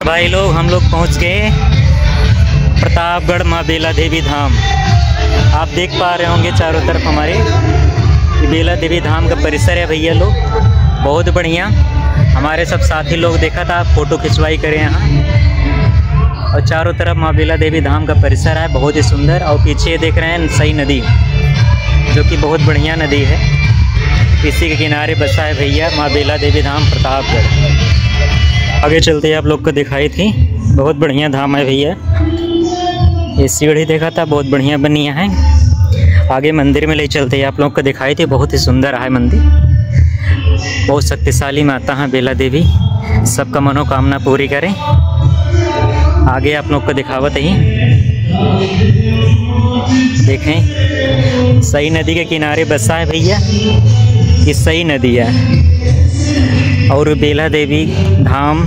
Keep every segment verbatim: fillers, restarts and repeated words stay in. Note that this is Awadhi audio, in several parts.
भाई लोग, हम लोग पहुँच गए प्रतापगढ़ माँ बेला देवी धाम। आप देख पा रहे होंगे चारों तरफ हमारे, ये बेला देवी धाम का परिसर है भैया लोग, बहुत बढ़िया। हमारे सब साथी लोग देखा था, फोटो खिंचवाई करे यहाँ। और चारों तरफ माँ बेला देवी धाम का परिसर है, बहुत ही सुंदर। और पीछे देख रहे हैं सई नदी, जो कि बहुत बढ़िया नदी है, इसी के किनारे बसा है भैया माँ बेला देवी धाम प्रतापगढ़। आगे चलते ही आप लोग को दिखाई थी, बहुत बढ़िया धाम है भैया। ये सीढ़ी देखा था, बहुत बढ़िया बनी है। आगे मंदिर में ले चलते ही आप लोग को दिखाई थी, बहुत ही सुंदर है मंदिर, बहुत शक्तिशाली माता है बेला देवी, सबका मनोकामना पूरी करें। आगे आप लोग को दिखावत ही, देखें सई नदी के किनारे बसा है भैया, ये सई नदी है। और बेला देवी धाम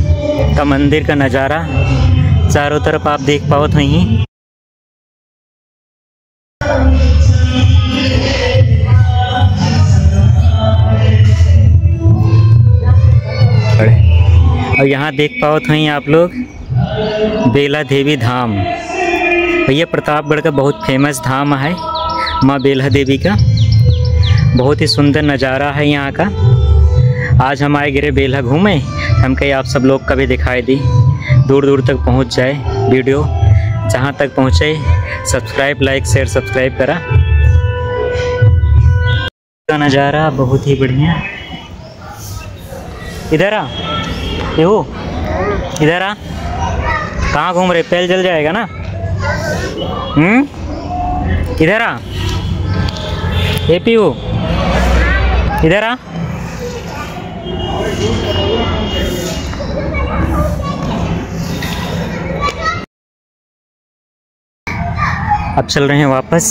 का मंदिर का नज़ारा चारों तरफ आप देख पावत होइहीं। और यहाँ देख पावत होइहीं आप लोग बेला देवी धाम। भैया प्रतापगढ़ का बहुत famous धाम है माँ बेला देवी का। बहुत ही सुंदर नज़ारा है यहाँ का। आज हम आए गिरे बेला घूमे, हम कहे आप सब लोग का भी दिखाई दी, दूर दूर तक पहुँच जाए video, जहाँ तक पहुँचे। Subscribe, like, share, subscribe करा। का नज़ारा बहुत ही बढ़िया। इधर आ, पीहू, इधर आ। कहाँ घूम रहे? पेल जल जाएगा ना। हम्म, इधर आ, ए पीहू, इधर आ। अब चल रहे हैं वापस,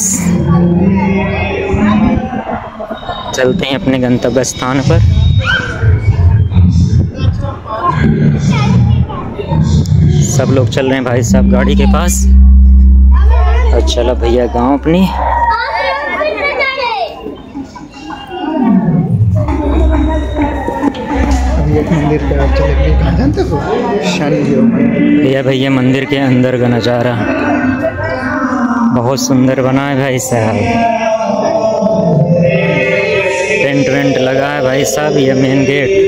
चलते हैं अपने गंतव्य स्थान पर। सब लोग चल रहे हैं भाई साहब गाड़ी के पास। और चला भैया गांव अपनी। अभी एक मंदिर पे आप चले गए, कहाँ जानते हो? शनि देव मंदिर। ये भैया मंदिर के अंदर का नज़ारा, बहुत सुंदर बना है भाई साहब। Tent वेंट लगा है भाई साहब, ये main gate।